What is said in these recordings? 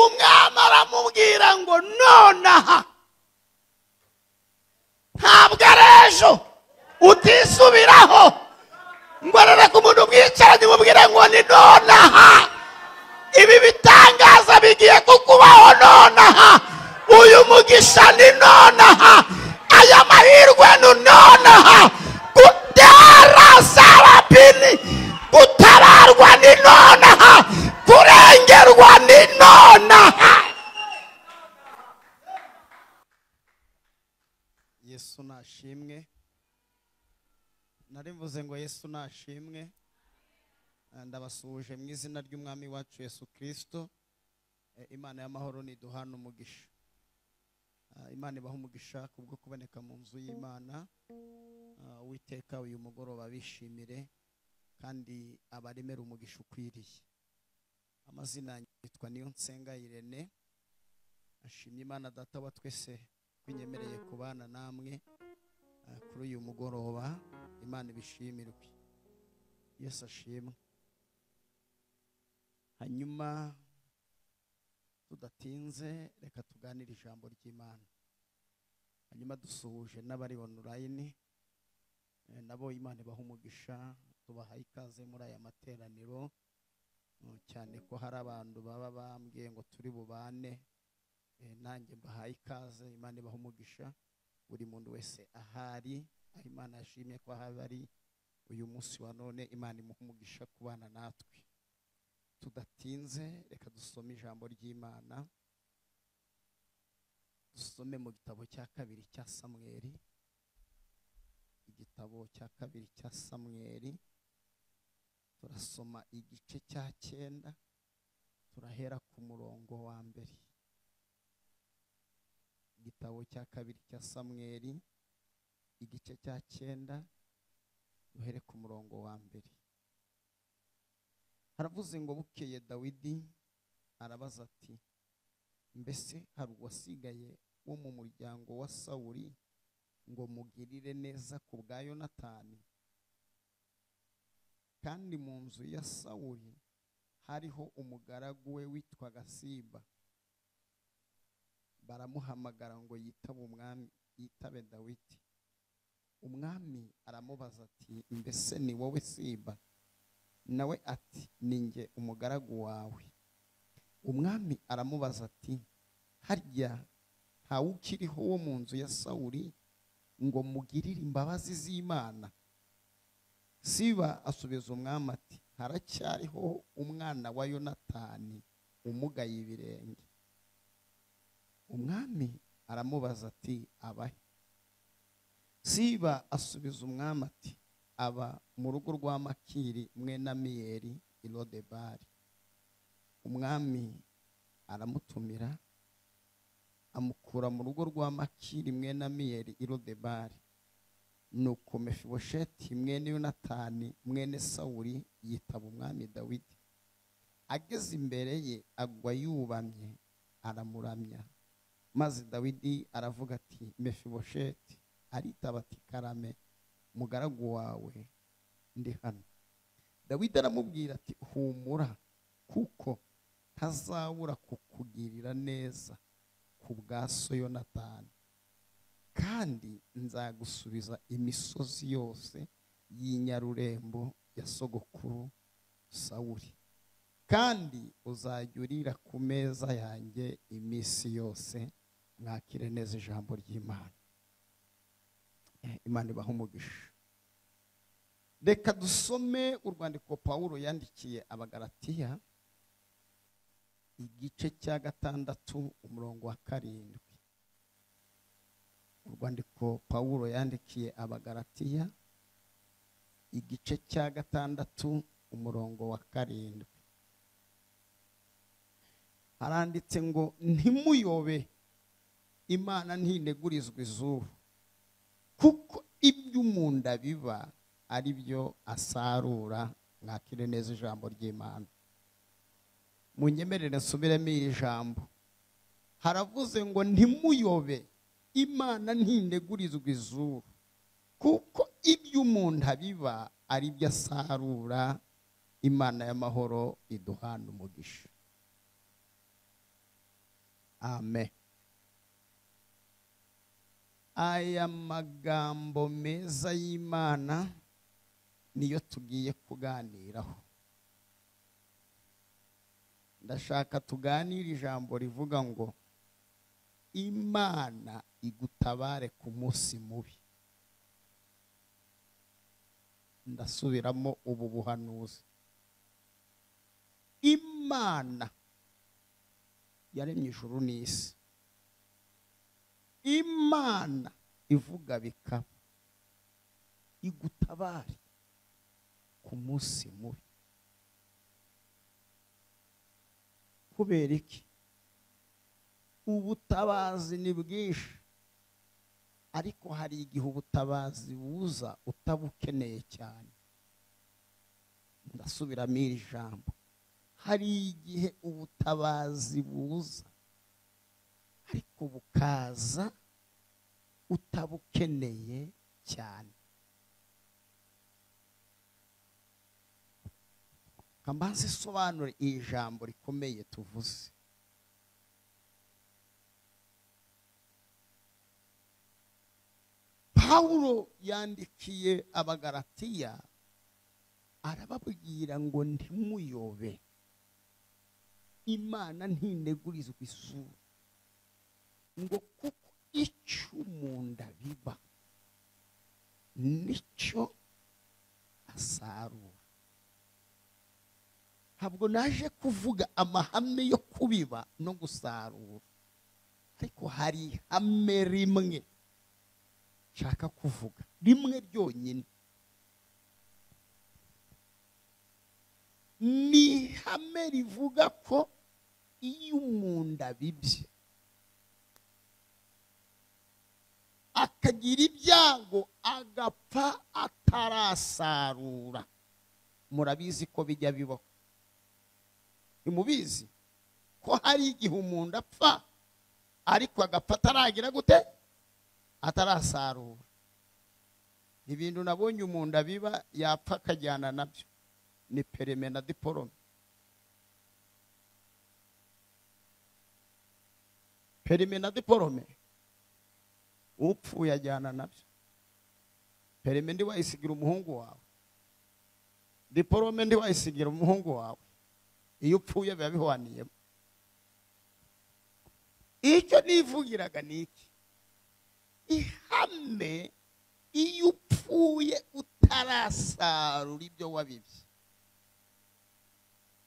Umwami aramubwira ngo nonaha, ntabwo ari ejo, utisubiraho. Ngo reka umuntu mwicaranye umubwire ngo ni nonaha, ibi bitangaza bigiye kukubaho nonaha, uyu mugisha ni nonaha, aya mahirwe ni nonaha, gutera sarapini, gutabarwa ni nonaha, kurengerwa ni nonaha. Yesu nashimwe. Nari mvuze ngo Yesu nashimwe. Ndabasuhuje mu izina ry'Umwami wacu Yesu Kristo. Imana y'amahoro niduhana umugisha. Imana ibaha umugisha kubwo kuboneka mu nzu y'Imana. Uwiteka uyu mugoroba bishimire kandi abaremera umugisha ukwiriye. Amazina yitwa Niyonsenga Irene. Ashimye Imana Data wa twese binyemereye kubana namwe kuri uyu mugoroba. Imana ibishimirwe. Yesu ashimwe. Hanyuma tudatinze reka tuganire ijambo ry'Imana. Hanyuma dusuhuje n'abari online, nabo Imana ibaha umugisha, tubahaye ikaze muri aya materaniro, cyane ko hari abantu baba bambwiye ngo turi bubane, nanjye mbahaye ikaze. Imana ibaha umugisha buri muntu wese ahari, aho Imana yashimye ko ahari uyu munsi wa none. Imana imuha umugisha kubana natwe. Tudatinze reka dusome ijambo ry'Imana. Dusome mu gitabo cya kabiri cya Samweli. Igitabo cya kabiri cya Samweli, turasoma igice cya 9, turahera ku murongo wa mbere. Igitabo cya kabiri cya Samweli, igice cya 9, duhere ku murongo wa mbere. Haravuze ngo bukeye Dawidi arabaza ati, mbese hari uwasigaye wo mu muryango wa Sawuli ngo mugirire neza ku bwa Yonatani? Kandi mu nzu ya Sawuli hariho umugaragu we witwaga Siba. Baramuhamagara ngo yitabe umwami, yitabe Dawidi. Umwami aramubaza ati, mbese ni wowe Siba? Nawe ati, ni njye umugaragu wawe. Umwami aramubaza ati, harya ntawe ukiriho wo mu nzu ya Sawuli ngo mugirire imbabazi z'Imana? Siba asubiza umwami ati, haracyariho umwana wa Yonatani umugaye ibirenge. Umwami aramubaza ati, abahe? Siba asubiza umwami ati, aba mu rugo rwa Makiri mwene Amiyeli i Lodebari. Umwami aramutumira amukura mu rugo rwa Makiri mwene Amiyeli i Lodebari. Nuko Mefibosheti mwene Yonatani mwene Sawuli yitaba umwami Dawidi. Ageze imbere ye agwa yubamye aramuramya. Maze Dawidi aravuga ati, Mefibosheti. Aritaba ati, karame mugaragu wawe ndi hano. Dawidi aramubwira ati, humura kuko ntazabura kukugirira neza ku bwa so Yonatani, kandi nzagusubiza imisozi yose y'inyarurembo ya sogokuru Sawuli, kandi uzajya urira ku meza yanjye iminsi yose. Mwakire neza ijambo ry'Imana. Imana ibaha umugisha. Reka dusome urwandiko Pawulo yandikiye Abagalatiya, igice cya 6 umurongo wa 7. Urwandiko Pawulo yandikiye Abagalatiya, igice cya 6 umurongo wa 7. Haranditse ngo ntimuyobe, Imana ntinegurizwa izuru, kuko ibyo umuntu abiba ari byo asarura. Mwakire neza ijambo ry'Imana. Munyemerere nsubiremo iri jambo. Haravuze ngo ntimuyobe, Imana ntinegurizwa izuru, kuko ibyo umuntu abiba ari byo asarura. Imana y'amahoro iduhana umugisha. Amen. Aya magambo meza y'Imana niyo tugiye kuganiraho. Ndashaka tuganire ijambo rivuga ngo Imana igutabare ku munsi mubi. Ndasubiramo ubu buhanuzi. Imana yaremye ijuru n'isi. Imana ivuga bikaba, igutabare ku munsi mubi. Kubera iki? Ubutabazi ni bwinshi, ariko hari igihe ubutabazi buza utabukeneye cyane. Ndasubiramo iri jambo. Hari igihe ubutabazi buza ariko bukaza utabukeneye cyane. Kambanze sobanure iri jambo rikomeye tuvuze. Pawulo yandikiye Abagalatiya arababwira ngo ntimuyobe, Imana ntinegurizwa isura, ngo kuko icyo umuntu abiba nicyo asarura. Ntabwo naje kuvuga amahame yo kubiba no gusarura, ariko hari ihame rimwe nshaka kuvuga, rimwe ryonyine. Ni ihame rivuga ko iyo umuntu abibye akagira ibyago agapfa atarasarura, murabizi ko bijya bibaho. Nimubizi ko hari igihe umuntu apfa ariko agapfa ataragira gute? Atarasarura. Ibintu nabonye umuntu abiba yapfa akajyana nabyo ni perime na diporome. Perime na diporome upfuye ajyana nabyo. Perime ndi wayisigira umuhungu wawe, diporome ndi wayisigira umuhungu wawe. Iyo upfuye biba bihwaniyemo. Icyo nivugiraga ni iki? Ihame, iyo upfuye utarasarura ibyo wabibye,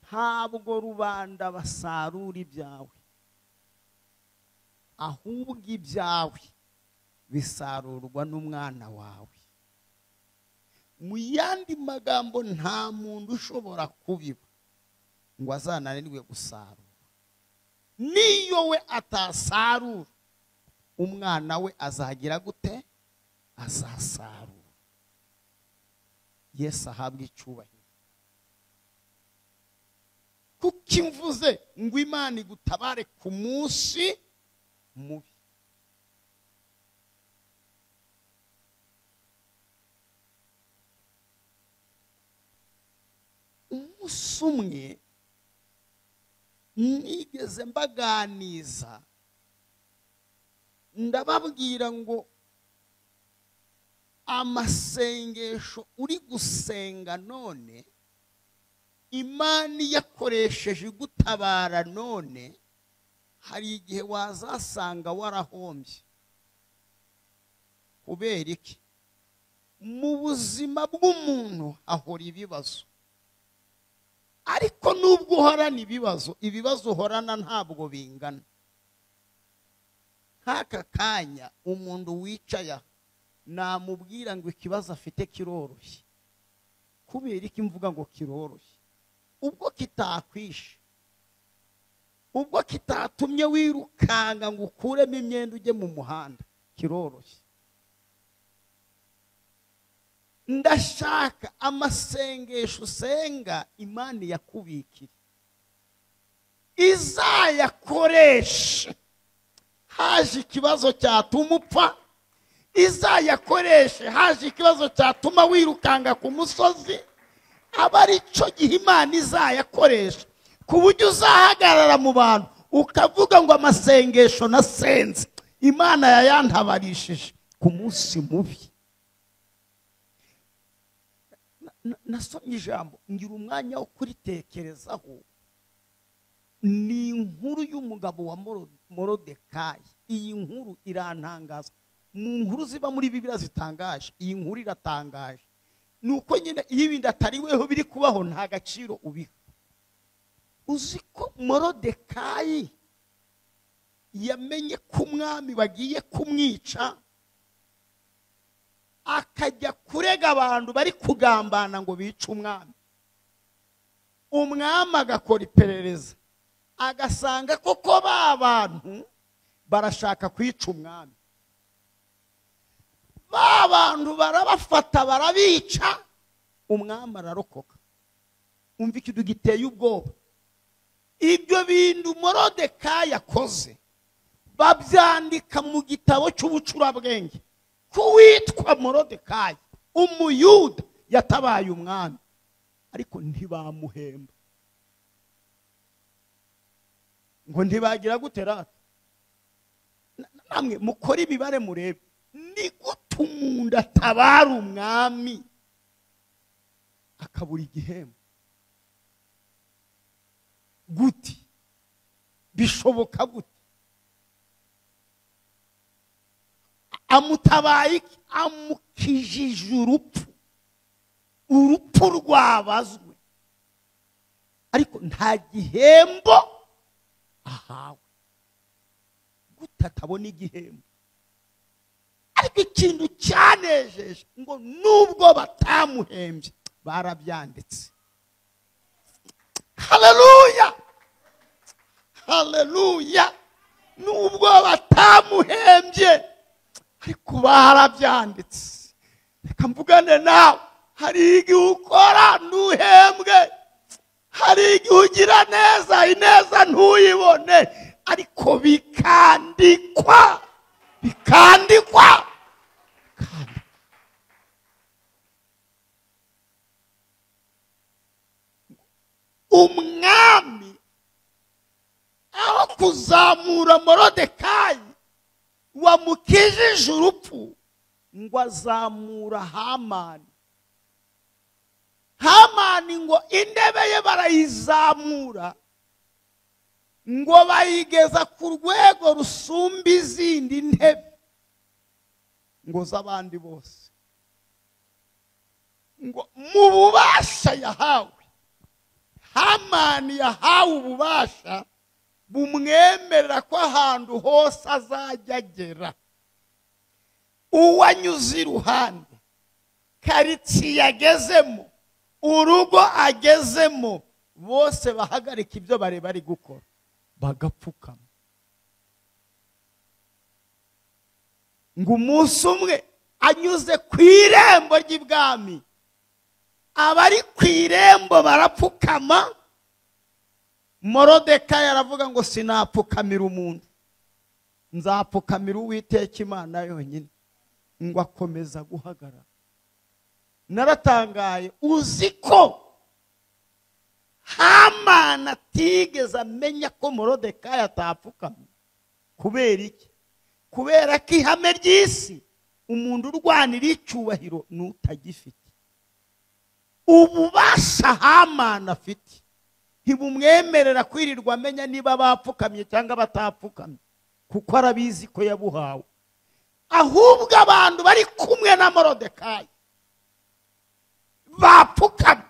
ntabwo rubanda basarura ibyawe, ahubwo ibyawe bisarurwa n'umwana wawe. Mu yandi magambo, nta muntu ushobora kubiba ngo azananirwe gusarura. Niyo we atasarura, umwana we azagira gute? Azasarura. Yesu ahabwe icyubahiro. Kuko imvuze ngo Imana igutabare ku munsi mubi. Umunsi umwe nigeze mbaganiza, ndababwira ngo amasengesho uri gusenga none, Imana yakoresheje igutabara none, hari igihe wazasanga warahombye. Kubera iki? Mu buzima bw'umuntu ahora ibibazo, ariko nubwo uhorana ibibazo, ibibazo uhorana ntabwo bingana. Nk'aka kanya umuntu wicaye namubwira ngo ikibazo afite kiroroshye. Kubera iki mvuga ngo kiroroshye? Ubwo kitakwishe, ubwo kitatumye wirukanga ngo ukuremo imyenda ujye mu muhanda, kiroroshye. Ndashaka amasengesho usenga Imana yakubikira, izayakoresha haje ikibazo cyatuma upfa, izayakoreshe haje ikibazo cyatuma wirukanga ku musozi, aba ari cyo gihe Imana izayakoresha ku buryo uzahagarara mu bantu ukavuga ngo amasengesho nasenze Imana yayantabarishije ku munsi mubi. Nasomye ijambo ngira umwanya wo kuritekerezaho. Ni inkuru y'umugabo wa Morodekayi. Iyi nkuru irantangaza. Mu nkuru ziba muri Bibiliya zitangaje, iyi nkuru iratangaje. Nuko nyine iyo ibindi atariweho biri kubaho nta gaciro ubiha. Uzi ko Morodekayi yamenye ko umwami bagiye kumwica, akajya kurega abantu bari kugambana ngo bice umwami. Umwami agakora iperereza, agasanga koko ba bantu barashaka kwica umwami. Ba bantu barabafata barabica, umwami ararokoka. Umva ikintu giteye ubwoba. Ibyo bintu Morodekayi yakoze babyandika mu gitabo cy'ubucurabwenge ko witwa Morodekayi umuyuda yatabaye umwami, ariko ntibamuhemba. Ngo ntibagira gute rata? Namwe mukore imibare murebe ni gute umuntu atabara umwami akabura igihembo? Gute bishoboka? Gute amutabaye, amukijije urupfu, urupfu rwabazwe, ariko nta gihembo ahawe. Gute atabona igihembo? Ariko ikintu cyanejeje ngo nubwo batamuhembye barabyanditse. Haleluya, haleluya! Nubwo batamuhembye ariko barabyanditse. Reka mvugane nawe, hari igihe ukora ntuhembwe, hari igihe ugira neza ineza ntuyibone, ariko bikandikwa, bikandikwa. Umwami aho kuzamura Morodekayi wamukijije urupfu, ngo azamura Hamani. Hamani ngo intebe ye barayizamura, ngo bayigeza ku rwego rusumba izindi ntebe ngo z'abandi bose. Ngo mu bubasha yahawe, Hamani yahawe ububasha bumwemerera ko ahantu hose azajya agera. Uwanyuze iruhande, karitsiye agezemo, urugo agezemo, bose bahagarika ibyo bari bari gukora bagapfukama. Ngo umunsi umwe anyuze ku irembo ry'ibwami, abari ku irembo barapfukama. Morodekayi aravuga ngo sinapfukamira umuntu, nzapfukamira Uwiteka Imana yonyine. Ngo akomeza guhagarara. Naratangaye, uzi ko Hamani atigeze amenya ko Morodekayi atapfukamye? Kubera iki? Kubera ko ihame ry'isi, umuntu urwanira icyubahiro n'utagifite. Ububasha Hamani afite ntibumwemerera kwirirwa amenya niba bapfukamye cyangwa batapfukamye, kuko arabizi ko yabuhawe. Ahubwo abantu bari kumwe na Morodekayi bapfukamye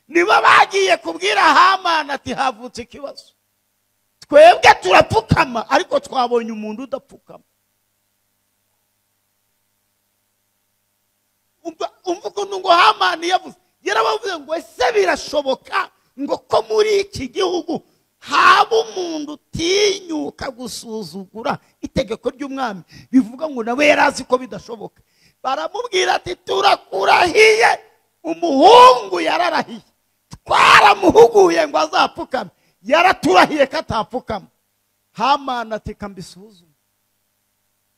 nibo bagiye kubwira Hamani ati havutse ikibazo, twebwe turapfukama ariko twabonye umuntu udapfukama. Umva ukuntu ngo Hamani yavuze, yarabavuze ngo ese birashoboka ngo ko muri iki gihugu haba umuntu utinyuka gusuzugura itegeko ry'umwami? Bivuga ngo nawe yari azi ko bidashoboka. Baramubwira ati turakurahiye. Umuhungu yararahiye, twaramuhuguye ngo azapfukame, yaraturahiye ko atapfukama. Hamani ati kambisuzume.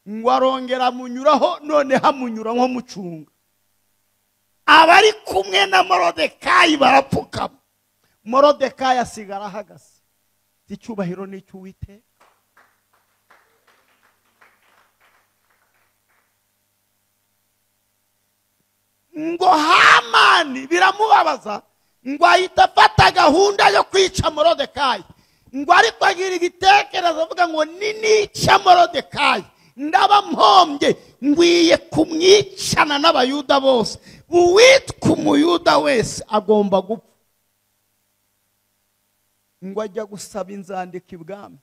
Ngo arongera amunyuraho, none hamunyura nko mucunga. Abari kumwe na Morodekayi barapfukama, Morodekayi asigara ahagaze. Icyubahiro ni icy'Uwiteka. Ngo Hamani biramubabaza, ngo ahita afata gahunda yo kwica Morodekayi. Ngo ariko agira igitekerezo avuga ngo ninica Morodekayi ndaba mpombye, ngwiye kumwicana n'abayuda bose. Uwitwa umuyuda wese agomba gupfa. Ngo ajya gusaba inzandiko ibwami,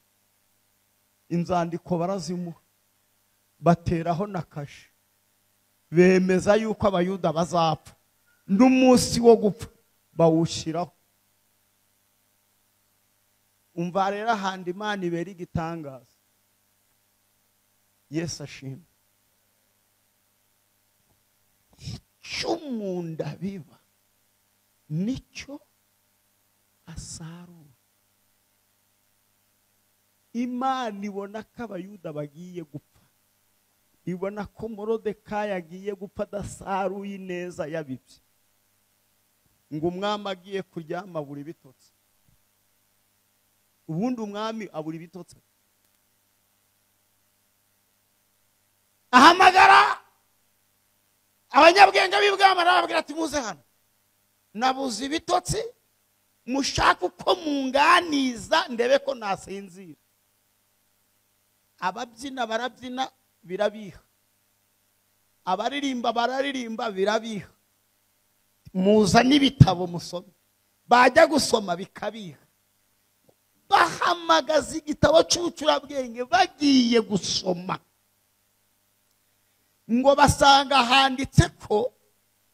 inzandiko barazimuha, bateraho na kashe, bemeza yuko abayuda bazapfa n'umunsi wo gupfa bawushyiraho. Umva rero ahandi Imana ibera igitangaza. Yesu ashimwe. Icyo umuntu biba nicyo asarura. Imana ibona ko abayuda bagiye gupfa, ibona ko Morodekayi agiye gupfa adasaruye ineza yabibye. Ngo umwami agiye kuryama abura ibitotsi. Ubundi umwami abura ibitotsi, ahamagara abanyabwenge b'ibwami arababwira ati muze hano, nabuze ibitotsi, mushaka uko munganiza ndebe ko nasinzira. Ababyina barabyina birabiha, abaririmba bararirimba birabiha, muza n'ibitabo musome, bajya gusoma bikabiha. Bahamagaza igitabo cy'ubucurabwenge bagiye gusoma, ngo basanga handitse ko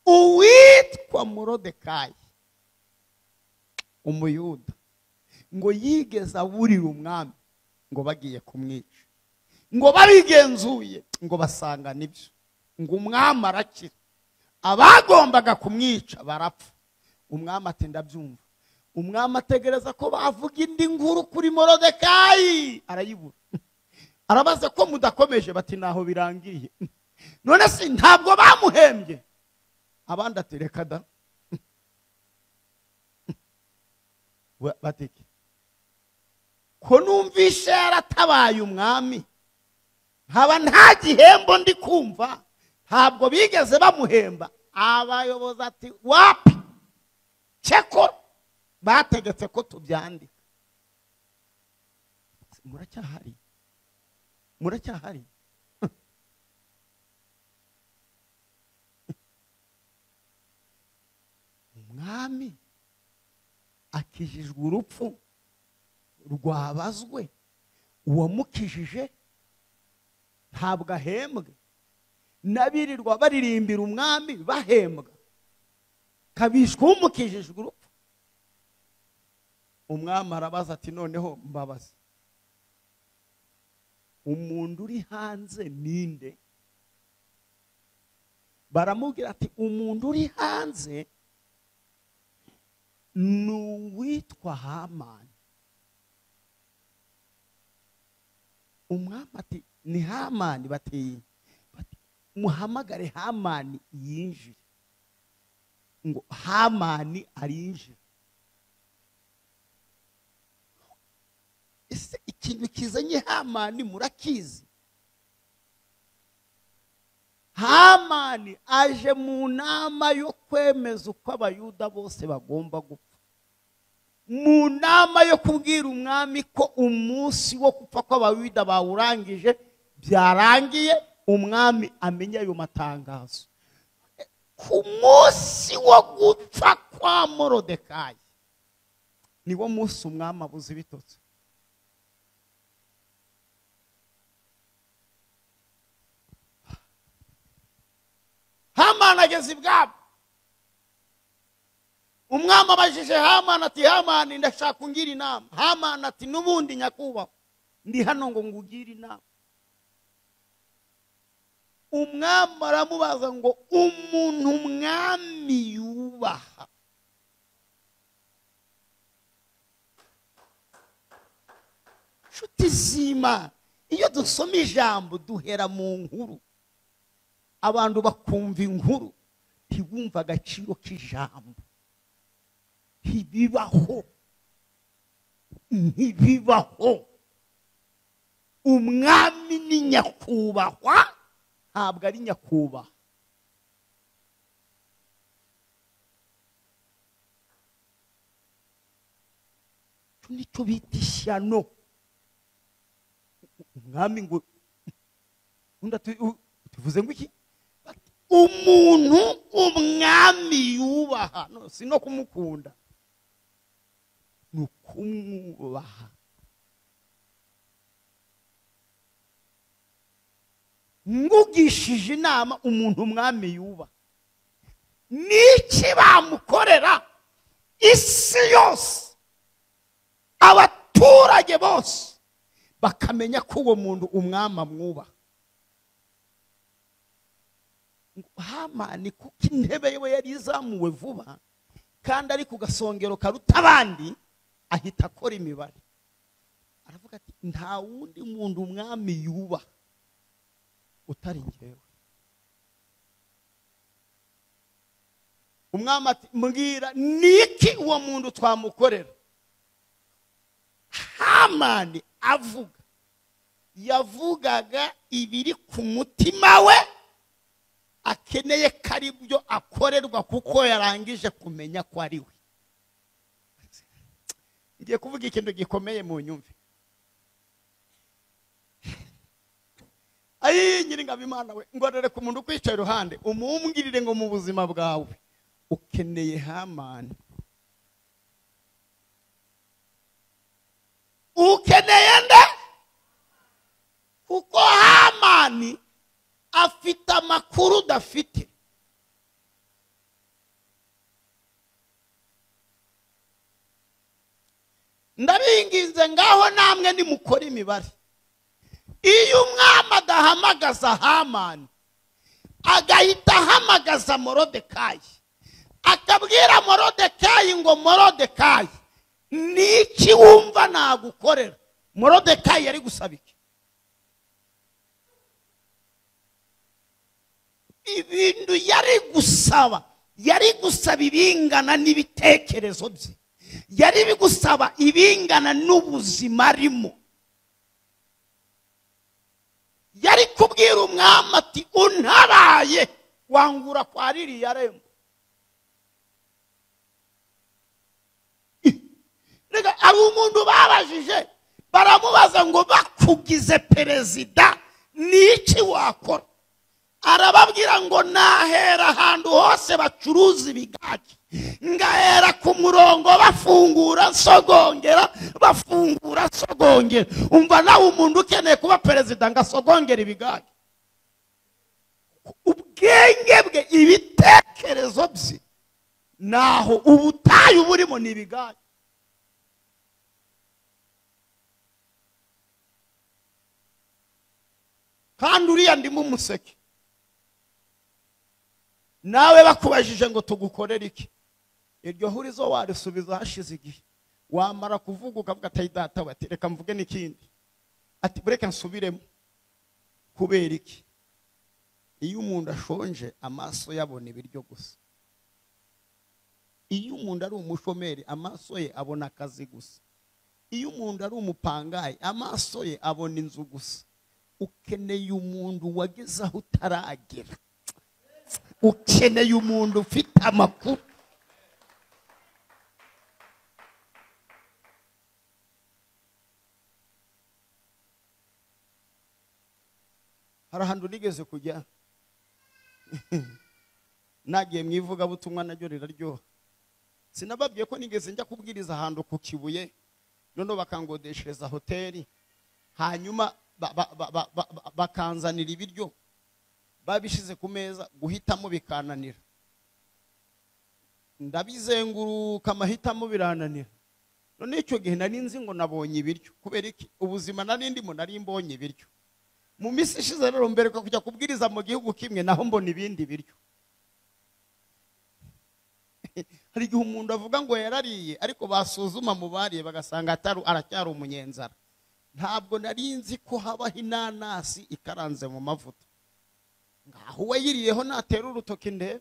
uwitwa Morodekayi umuyuda ngo yigeze aburira umwami ngo bagiye kumwica. Ngo babigenzuye ngo basanga nibyo, ngo umwami arakira, abagombaga kumwica barapfa. Umwami ati ndabyumva. Umwami ategereza ko bavuga indi nkuru kuri Morodekayi, arayibura. Arabaza ko mudakomeje, bati naho birangiye. None se ntabwo bamuhembye? Abandi ati reka da. Bateke ko numvishe yaratabaye umwami, nkaba nta gihembo ndi kumva, ntabwo bigeze bamuhemba. Abayobozi ati wapi, ceko bategetse ko tubyandika. Muracyahari, muracyahari. Umwami akijijwe urupfu rwabazwe, uwamukijije ntabwo ahembwe. N'abirirwa baririmbira umwami bahembwa, kabishwa umukijijwe urupfu. Umwami arabaza ati noneho mbabaza, umuntu uri hanze ninde? Baramubwira ati umuntu uri hanze ni uwitwa Hamani. Umwami ati ni Hamani? Bati muhamagare Hamani yinjire. Ngo Hamani arinjira. Ese ikintu kizanye Hamani murakizi? Hamani aje mu nama yo kwemeza uko abayuda bose bagomba gupfa, mu nama yo kubwira umwami ko umunsi wo gupfa kw'abayuda bawurangije, byarangiye. Umwami amenya ayo matangazo. Ku munsi wo gupfa kwa Morodekayi niwo munsi umwami abuze ibitotsi. Hamani ageze ibwami. Umwami abajije Hamani ati Hamani ndashaka ungira inama. Hamani ati n'ubundi nyakubahwa ndi hano ngo ngugire inama. Umwami aramubaza ngo umuntu umwami yubaha nshuti z'Imana, iyo dusoma ijambo duhera mu nkuru, abantu bakumva inkuru ntibumva agaciro k'ijambo. Ntibibaho. Ntibibaho. Umwami ni nyakubahwa, ntabwo ari nyakubahwa. Nicyo bita ishyano. Umwami ngo tuvuze ngo iki? Umuntu umwami yubaha, no si no kumukunda, ni ukumwubaha. Ngugishije inama umuntu umwami yubaha, niki bamukorera isi yose, abaturage bose bakamenya ko uwo muntu umwami amwubaha. Hamani kuko intebe ye yari izamuwe vuba kandi ari ku gasongero karuta abandi, ahita akora imibare, aravuga ati nta wundi muntu umwami yubaha utari njyewe. Umwami ati mbwira niki uwo muntu twamukorera. Hamani avuga, yavugaga ibiri ku mutima we akeneye ko ari byo akorerwa, kuko yarangije kumenya ko ari we. Ngiye kuvuga ikintu gikomeye mu nyumve. Ayi nyiringabo Imana we, ngorere ku muntu ukwicaye iruhande umumbwirire ngo mu buzima bwawe ukeneye Hamani. Ukeneye nde? Kuko Hamani afite amakuru udafite. Ndabinginze ngaho namwe nimukora imibare. Iyo umwami adahamagaza Hamani, agahita ahamagaza Morodekayi, akabwira Morodekayi ngo Morodekayi niki wumva nagukorera, Morodekayi yari gusaba iki? Ibintu yari gusaba, yari gusaba ibingana n'ibitekerezo bye, yari gusaba ibingana n'ubuzima arimo. Yari kubwira umwami ati untaraye wangura kwa ririya rembo. Rega ari umuntu babajije, baramubaza ngo bakugize perezida niki wakora? Arababwira ngo nahera ahantu hose bacuruza ibigage, ngahera ku murongo bafungura nsogongera, bafungura nsogongera. Umva nawe umuntu ukeneye kuba perezida ngasogongera ibigage. Ubwenge bwe, ibitekerezo bye, naho ubutayu burimo ni ibigage. Kandi uriya ndimo umuseke. Nawe bakubajije ngo tugukorere iki, iryo hurizo warisubiza hashize igihe. Wamara kuvuga ukavuga ati data, ati reka mvuge n'ikindi, ati bureka nsubiremo. Kubera iki? Iyo umuntu ashonje amaso yabona ibiryo gusa. Iyo umuntu ari umushomeri amaso ye abona akazi gusa. Iyo umuntu ari umupangayi amaso ye abona inzu gusa. Ukeneye umuntu wageze aho utaragera. Ukeneye umuntu ufite amakuru. Hari ahantu nigeze kujya, nagiye mu ivugabutumwa naryo riraryoha. Sinababwiye ko nigeze njya kubwiriza ahantu ku Kibuye, noneho bakangodeshereza hoteli, hanyuma bakanzanira ibiryo babishize ku meza, guhitamo bikananira. Ndabizenguruka amahitamo birananira. None icyo gihe nari nzi ngo nabonye ibiryo, kubera iki? Ubuzima nari ndimo nari mbonye ibiryo. Mu minsi ishize rero mbereka kujya kubwiriza mu gihugu kimwe, naho mbona ibindi biryo. Hari igihe umuntu avuga ngo yarariye, ariko basuzuma mu bariye bagasanga aracyari umunyenzara. Ntabwo nari nzi ko habaho inanasi ikaranze mu mavuta. Ngaho uwayiriyeho natera urutoki ndebe.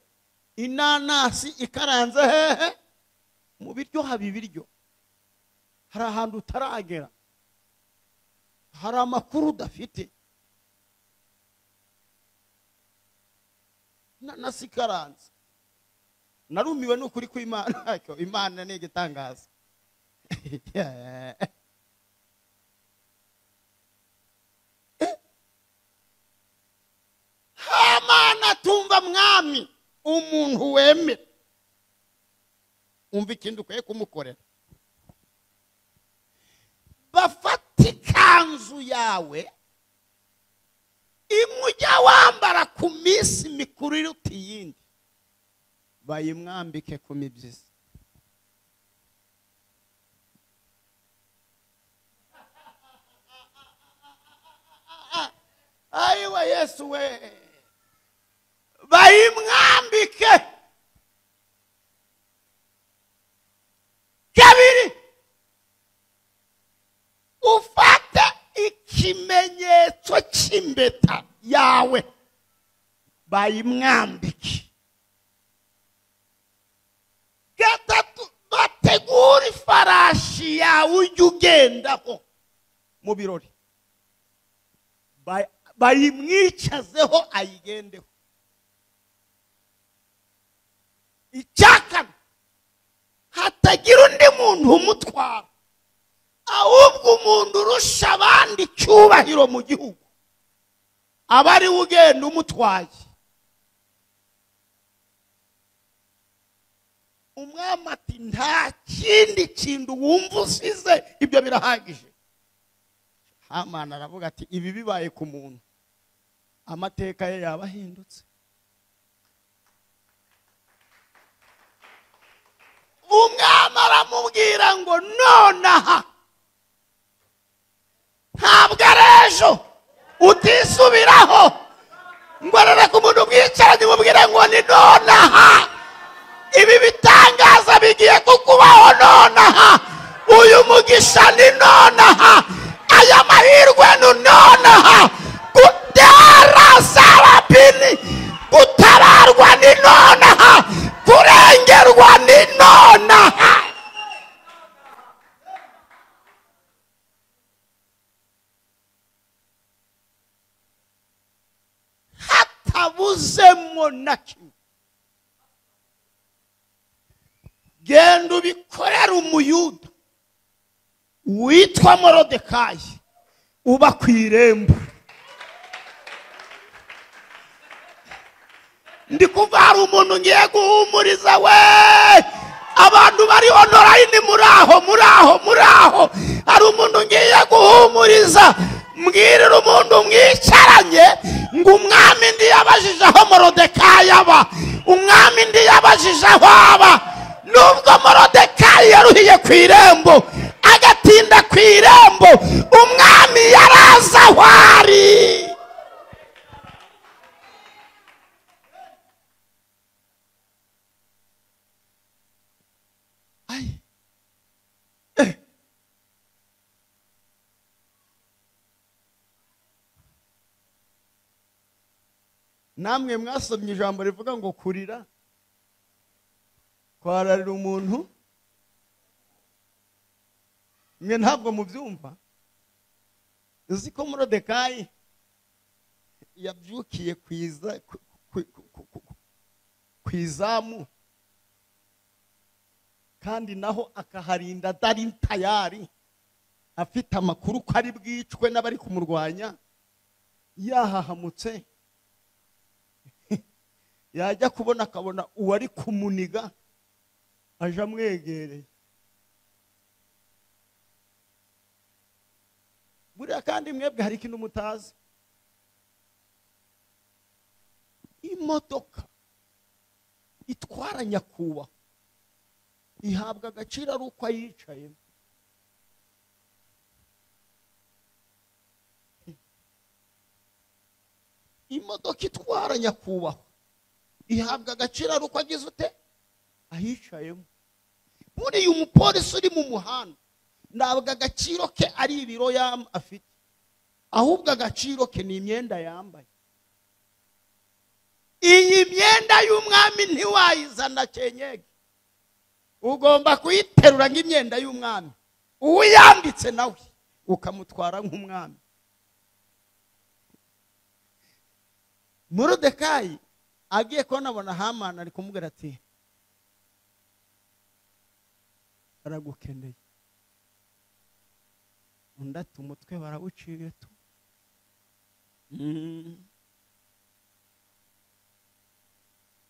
Inanasi ikaranze hehe? Mu biryo haba ibiryo. Hari ahantu utaragera, hari amakuru udafite. Nasikaranze, narumiwe n'ukuri kw'Imana. Imana ni igitangaza. Hamana tumva mwami, umuntu wemera umva ikindi ukwiye kumukorera. Bafata ikanzu yawe imwe ujya wambara ku minsi mikuru iruta iyindi, bayimwambike ku mibyizi. Ayiwa Yesu we, bayimwambike. Kabiri, ufate ikimenyetso cy'impeta yawe bayimwambike. Gatatu, bategure ifarashi yawe ujye ugendaho mu birori, bayimwicazeho ayigendeho. Icyakane, hatagira undi muntu umutwara, ahubwo umuntu urusha abandi icyubahiro mu gihugu aba ari we ugenda umutwaye. Umwami ati nta kindi kintu wumva usize, ibyo birahagije. Hamana aravuga ati ibi bibaye ku muntu, amateka ye yaba ahindutse. Umwami aramubwira ngo nonaha, ntabwo ari ejo, utisubiraho. Ngo arareka umuntu mwicaranye umubwire ngo ni nonaha, ibi bitangaza bigiye kukubaho nonaha, uyu mugisha ni nonaha, aya mahirwe ni nonaha, gutera sarapini, gutabarwa ni nonaha, kurengerwa ni nonaha. Hatabuzemo na kimwe. Genda ubikorere umuyuda witwa Morodekayi uba ku irembo. Ndi kuva hari umuntu ngiye guhumuriza we. Abantu bari online muraho muraho muraho, hari umuntu ngiye guhumuriza. Mbwirira umuntu mwicaranye ngo umwami ndi yabajije aho Morodekayi aba, umwami ndi yabajije aho aba. Nubwo Morodekayi yaruhiye ku irembo agatinda ku irembo, umwami yaraza aho ari. Namwe mwasomye ijambo rivuga ngo kurira kwararira umuntu, mwe ntabwo mubyumva. Uzi ko Morodekayi yabyukiye ku izamu, kandi naho akaharinda atari tayari, afite amakuru ko ari bwicwe n'abari kumurwanya, yahahamutse. Yajya kubona akabona uwari kumuniga aje amwegereye. Buriya kandi mwebwe hari ikintu mutazi, imodoka itwara nyakubahwa ihabwa agaciro ari uko ayicayemo. Imodoka itwara nyakubahwa ihabwa agaciro ari uko agize ute ahicayemo. Buriya umupolisi uri mu muhanda ntabwo agaciro ke ari ibiro afite, ahubwo agaciro ke ni imyenda yambaye. Iyi myenda y'umwami ntiwayizana kenyege, ugomba kuyiterura nk'imyenda y'umwami. Uwiyambitse nawe ukamutwara nk'umwami. Moridekayi agiye kubona abona Hamani ari kumubwira ati baragukeneye. Undi ati umutwe barawuciye tu.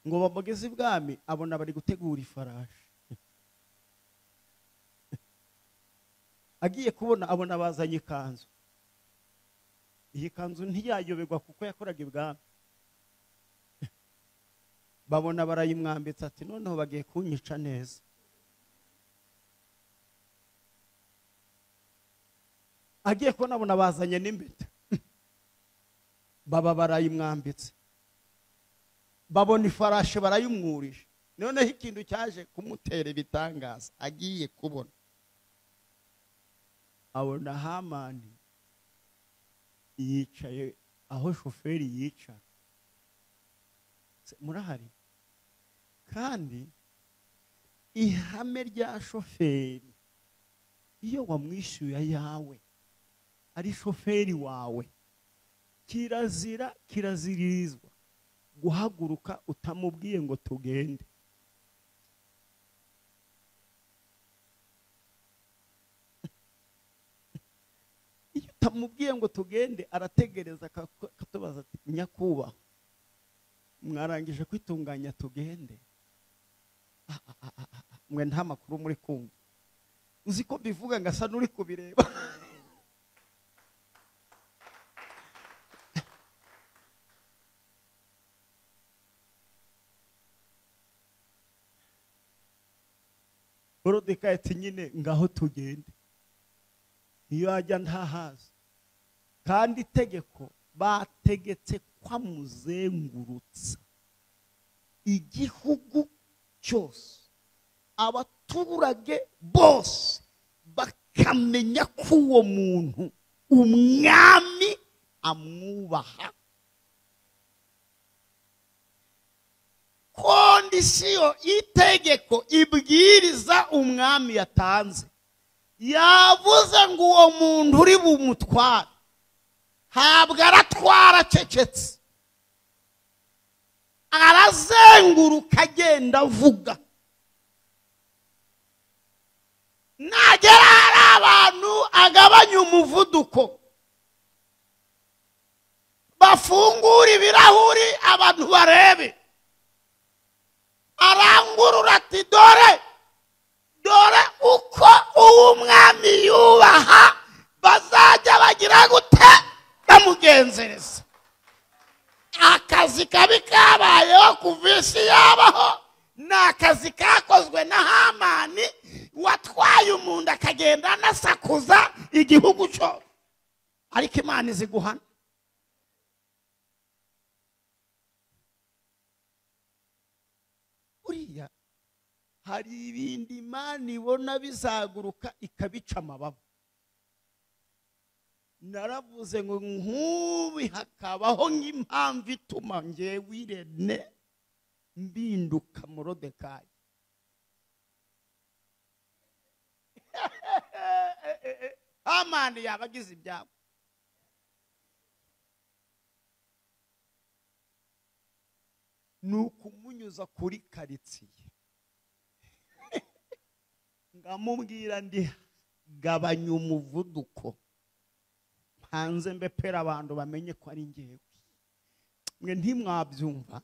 Ngo bamugeze ibwami abona bari gutegura ifarashi. Agiye kubona abona bazanye ikanzu. Iyi kanzu ntiyayoberwa kuko yakoraga ibwami. Babona barayimwambitse ati noneho bagiye kunyica neza. Agiye kubona abona bazanye n'impeta. Baba barayimwambitse. Babona ifarashi barayimwurije. Noneho ikintu cyaje kumutera ibitangaza agiye kubona abona Hamani yicaye aho shoferi yicara. Murahari? Kandi ihame rya shoferi, iyo wamwishyuye ayawe ari shoferi wawe, kirazira kirazirizwa guhaguruka utamubwiye ngo tugende. Iyo utamubwiye ngo tugende arategereza akatubaza ati nyakubahwa mwarangije kwitunganya tugende. Mwe nta makuru muri kumva. Uzi ko bivuga ngasa n'uri kubireba. Moridekayi ati nyine ngaho tugende. Iyo ajya ntahazi. Kandi itegeko bategetse kwamuzengurutsa igihugu cyose, abaturage bose bakamenya ko uwo muntu umwami amwubaha. Kondisiyo itegeko ibwiriza umwami yatanze, yavuze ngo uwo muntu uri bumutware ntabwo aratwara acecetse, arazenguruka agenda avuga. Nagera hari abantu agabanya umuvuduko, bafungura ibirahuri abantu barebe. Arangurura ati dore dore uko uw'umwami yubaha bazajya bagira gute bamugenzereza. Akazi kabi kabayeho kuva isi yabaho ni akazi kakozwe na Hamani watwaye umuntu akagenda anasakuza igihugu cyose. Ariko Imana izi guhana. Buriya hari ibindi Imana ibona bizaguruka ikabica amababa. Naravuze ngo nkubi hakabaho nk'impamvu ituma njyewe Irene mbinduka Moridekayi. Hamani yabagize ibyabo. Ni ukumunyuza kuri karitsiye ngamubwira ndi gabanya umuvuduko hanze mbe pera abantu bamenye ko ari ngewe. Mwe ntimwabyumva.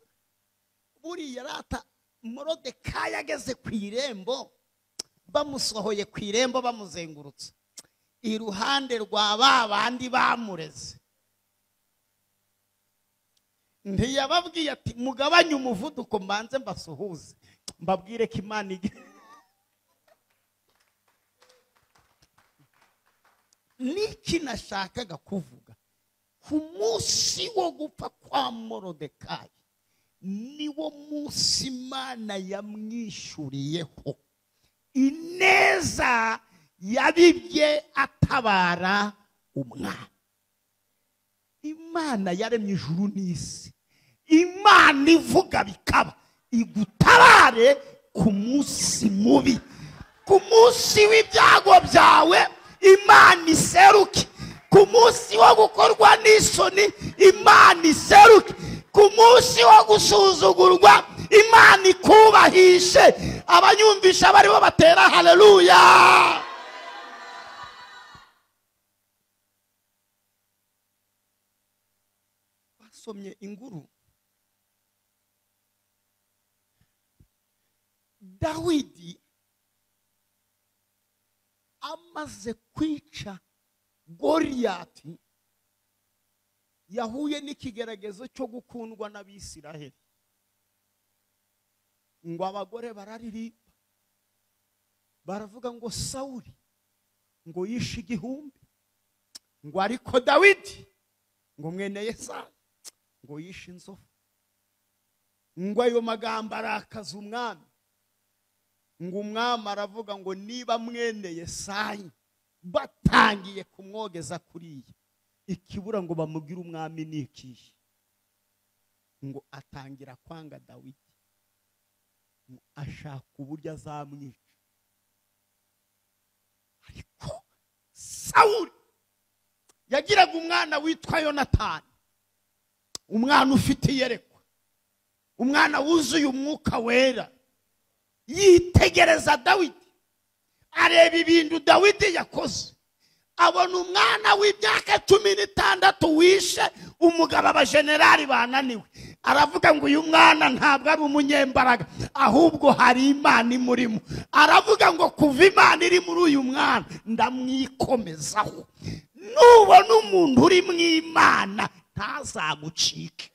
Buriya rata Moridekayi ageze ku irembo, bamusohoye ku irembo bamuzengurutse iruhande rwa ba bandi bamureze, ntiyababwiye ati mugabanye umuvuduko mbanze mbasuhuze mbabwire ko Imana Niki nashakaga kuvuga ku munsi wo gupfa kwa Moridekayi niwo munsi Imana yamwishuriyeho ineza yabibye atabara umwana. Imana yaremye ijuru n'isi, Imana ivuga bikaba, igutabare ku munsi mubi. Ku munsi w'ibyago byawe Imana iseruke, ku munsi wo gukorwa n'isoni Imana iseruke, ku munsi wo gusuzugurwa Imana ikubahishe. Abanyumvisha baribo batera haleluya. Basomye inguru Dawidi amaze kwica Goliyati, yahuye n'ikigeragezo cyo gukundwa n'Abisiraheli. Ngo abagore bararirimba baravuga ngo Sawuli ngo yishe 1000, ngo ariko Dawidi ngo mwene Yesayi ngo yishe inzovu. Ngo ayo magambo arakaza umwami. Ngo umwami aravuga ngo niba mwene Yesayi batangiye kumwogeza kuriya, ikibura ngo bamubwire umwami ni ikihe? Ngo atangira kwanga Dawidi, ngo ashaka uburyo azamwica. Ariko Sawuli yagiraga umwana witwa Yonatani, umwana ufite iyerekwa, umwana wuzuye umwuka wera. Yitegereza Dawidi, areba ibintu Dawidi yakoze, abona umwana w'imyaka 16 wishe umugabo abajenerali bananiwe. Aravuga ngo uyu mwana ntabwo ari umunyembaraga, ahubwo hari Imana imurimo. Aravuga ngo kuva Imana iri muri uyu mwana ndamwikomezaho. Nubona umuntu uri mu Imana ntazagucike.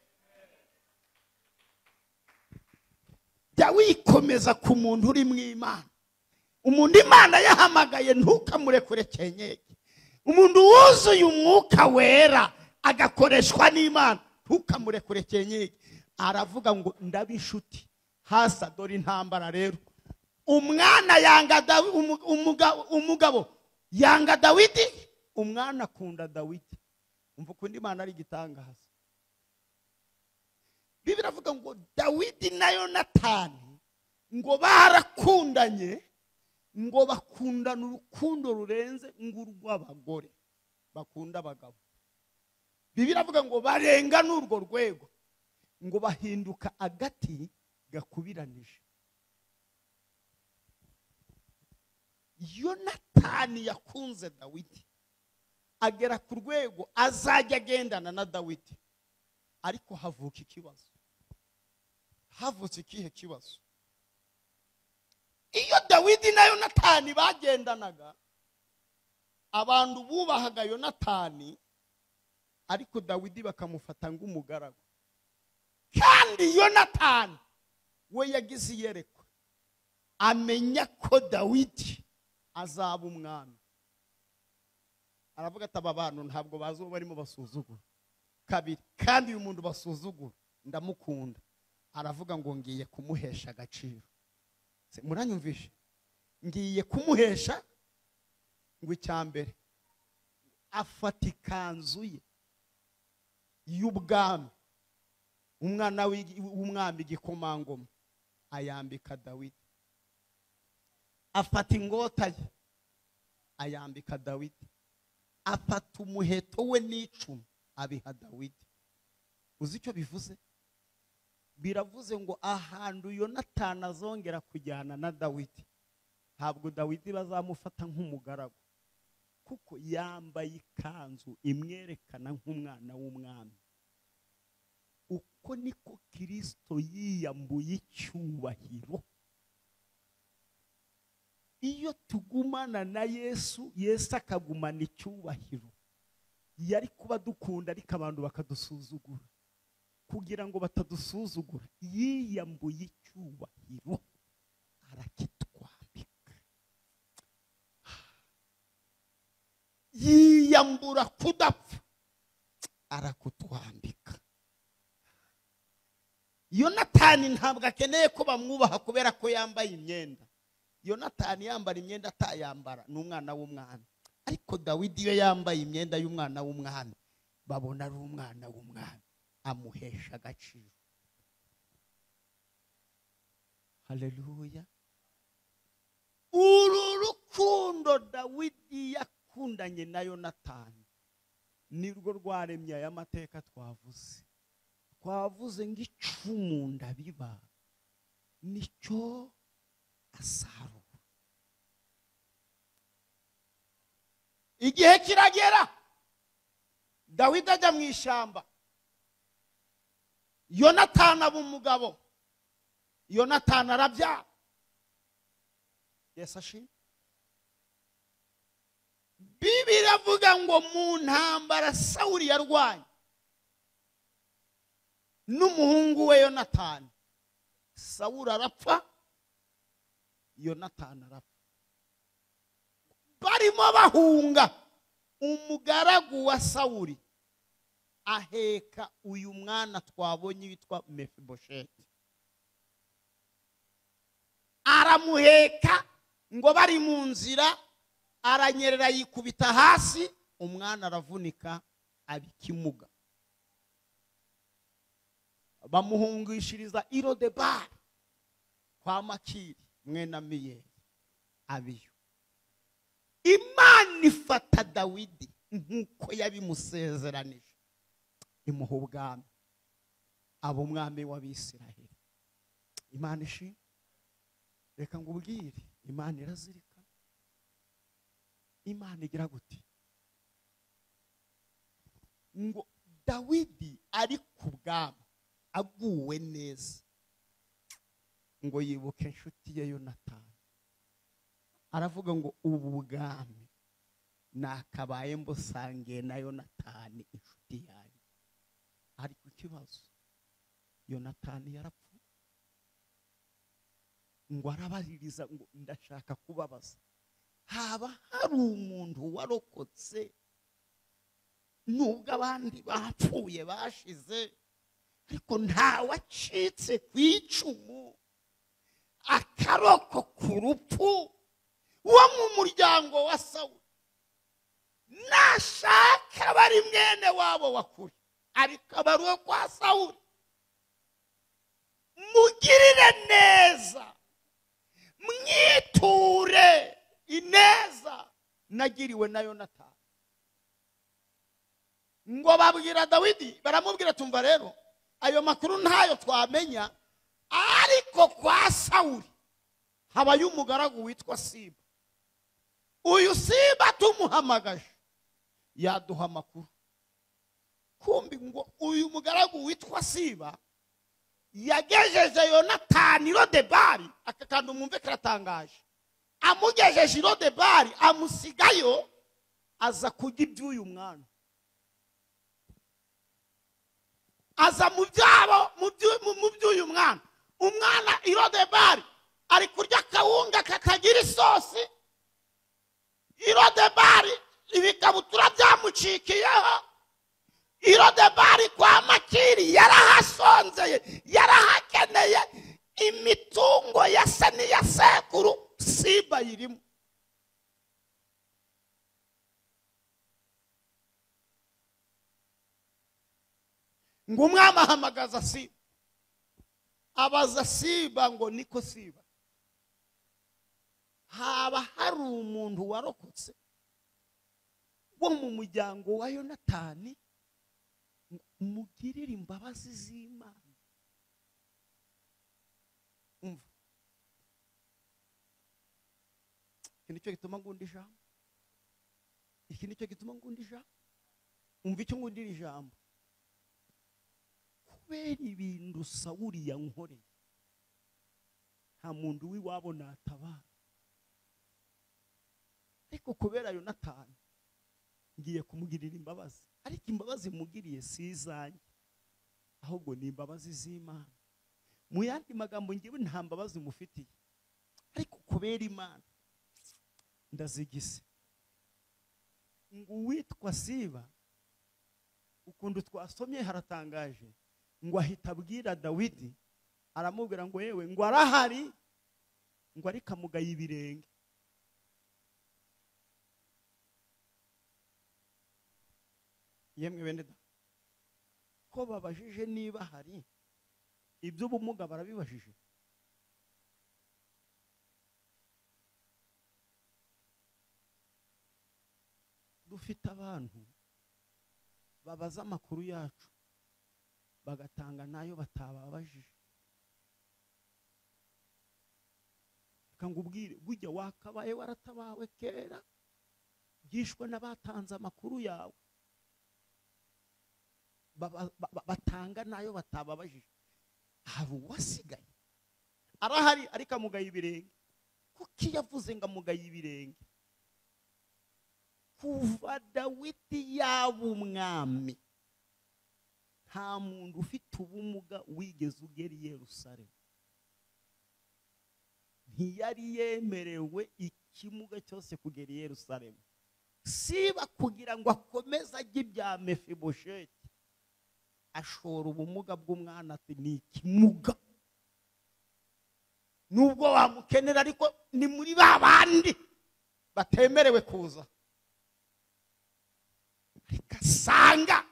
Jya wikomeza ku muntu uri mu Imana. Umuntu Imana yahamagaye ntukamurekure kenyege. Umuntu wuzuye umwuka wera agakoreshwa n'Imana ntukamurekure kenyege. Aravuga ngo ndabishuti hasa dore intambara rero. Umwana yanga umugabo yanga Dawidi, umwana akunda Dawidi. Umva ukuntu Imana ari igitangaza. Bibiliya iravuga ngo Dawidi na Yonatani ngo barakundanye, ngo bakundana urukundo rurenze ngurw'abagore bakunda abagabo. Bibiliya iravuga ngo barenga n'urwo rwego, ngo bahinduka agati gakubiranije. Yonatani yakunze Dawidi agera ku rwego azajya agendana na Dawidi. Ariko havuka ikibazo. Havutse ikihe kibazo? Iyo Dawidi na Yonatani bagendanaga, abantu bubahaga Yonatani, ariko Dawidi bakamufata nk'umugaragu. Kandi Yonatani we yagize iyerekwa, amenya ko Dawidi azaba umwami. Aravuga ati aba bantu ntabwo bazi uwo barimo basuzugura. Kabiri, kandi uyu muntu basuzugura ndamukunda. Aravuga ngo ngiye kumuhesha agaciro. Muranyumvishe? Ngiye kumuhesha. Ngo icyambere afata ikanzu ye y'ubwami, umwana w'umwami igikomangoma, ayambika Dawidi. Afata ingota ye ayambika Dawidi. Afata umuheto we n'icumu abiha Dawidi. Uzi icyo bivuze? Biravuze ngo ahantu Yonatani azongera kujyana na Dawidi, ntabwo Dawidi bazamufata nk'umugaragu, kuko yambaye ikanzu imwerekana nk'umwana w'umwami. Uko niko Kristo yiyambuye icyubahiro. Iyo tugumana na Yesu, Yesu akagumana icyubahiro. Yari kuba dukunda ariko abantu bakadusuzugura. Kugira ngo batadusuzugura, yiyambuye icyubahiro arakitwambika. Yiyambura kudapfa arakutwambika. Yonatani ntabwo akeneye ko bamwubaha kubera ko yambaye imyenda. Yonatani yambara imyenda atayambara ni umwana w'umwami. Ariko Dawidi iyo yambaye imyenda y'umwana w'umwami, babona ari umwana w'umwami, amuhesha agaciro. Haleluya. Uru rukundo Dawidi yakundanye na Yonatani nirwo rwaremye aya mateka twavuze. Twavuze ngo icumu ndabiba nicyo asarura. Igihe kiragera Dawidi ajya mu ishyamba, Yonatani aba umugabo, Yonatani arabyara. Yesu ashimwe. Bibiliya iravuga ngo mu ntambara Sawuli yarwanye n'umuhungu we Yonatani, Sawuli arapfa, Yonatani arapfa. Barimo bahunga, umugaragu wa Sawuli aheka uyu mwana twabonye witwa Mefibosheti, aramuheka. Ngo bari mu nzira aranyerera yikubita hasi, umwana aravunika abikimuga. Bamuhungishiriza i Lodebari kwa Makiri mwene Amiyeli abiyo. Imana ifata Dawidi nk'uko yabimusezeranije, imuha ubwami, aba umwami w'Abisiraheli. Imana ishimwe. Reka ngubwire, Imana irazirikana. Imana igira gute? Ngo Dawidi ari ku bwami aguwe neza, ngo yibuke inshuti ye Yonatani, aravuga ngo ubu bwami nakabaye mbusangiye na Yonatani inshuti yanjye. Ariko ikibazo, Yonatani yarapfuye. Ngo arabaririza ngo ndashaka kubabaza, haba hari umuntu warokotse nubwo abandi bapfuye bashize, ariko nta wacitse ku icumu akarokoka urupfu wo mu muryango wa Sawuli? Nashaka bari mwene wabo wakuri, ariko abari uwo kwa Sawuli, mugirire neza, mwiture ineza nagiriwe na Yonatani. Ngo babwira Dawidi, baramubwira tumva rero ayo makuru ntayo twamenya, ariko kwa Sawuli habayo umugaragu witwa Siba. Uyu Siba tumuhamagaje yaduha amakuru. Kumbi ngo uyu mugaragu witwa Siba yagejeje Yonatani i Lodebari. Aka kantu mwumve karatangaje. Amugejeje i Lodebari amusigayo, aza kurya iby'uyu mwana, aza mu byabo mu by'uyu mwana. Umwana i Lodebari ari kurya akawunga katagira isosi. I Lodebari ibikabutura byamucikiyeho. I Lodebari kwa Makiri yarahasonzeye, yarahakeneye. Imitungo ya se n'iya sekuru Siba irimo. Ngo umwami ahamagaza Siba, abaza Siba ngo niko Siba, haba hari umuntu warokotse wo mu muryango wa Yonatani? Mugirire imbabazi z'Imana. Umva, iki nicyo gituma ngunda ijambo, iki nicyo gituma ngunda ijambo. Umva icyo ngundira ijambo: kubera ibintu Sawuli yankoreye, nta muntu w'iwabo natabara, ariko kubera Yonatani ngiye kumugirira imbabazi. Ariko imbabazi mugiriye si izanjye, ahubwo ni imbabazi z'Imana. Mu yandi magambo, ngewe nta mbabazi mufitiye, ariko kubera Imana ndazigize. Ngo uwitwa Siba, ukuntu twasomye haratangaje, ngo ahita abwira Dawidi, aramubwira ngo yewe ngo arahari, ngo ariko amugaye ibirenge. Yemwe bene da, ko babajije niba hari iby'ubumuga barabibajije. Dufite abantu babaza amakuru yacu bagatanga nayo batababajije. Reka ngubwire, burya wakabaye waratabawe kera, byishwe n'abatanze amakuru yawe, batanga nayo batababajije. Hari uwasigaye arahari ariko amugaye ibirenge. Kuki yavuze ngo amugaye ibirenge? Kuva Dawidi yaba umwami, nta muntu ufite ubumuga wigeze ugera i Yerusalemu. Ntiyari yemerewe ikimuga cyose kugera i Yerusalemu, siba kugira ngo akomeze ajye ibya Mefibosheti. Ashora ubumuga bw'umwana ati ni ikimuga, nubwo wamukenera ariko ni muri ba bandi batemerewe kuza. Ariko asanga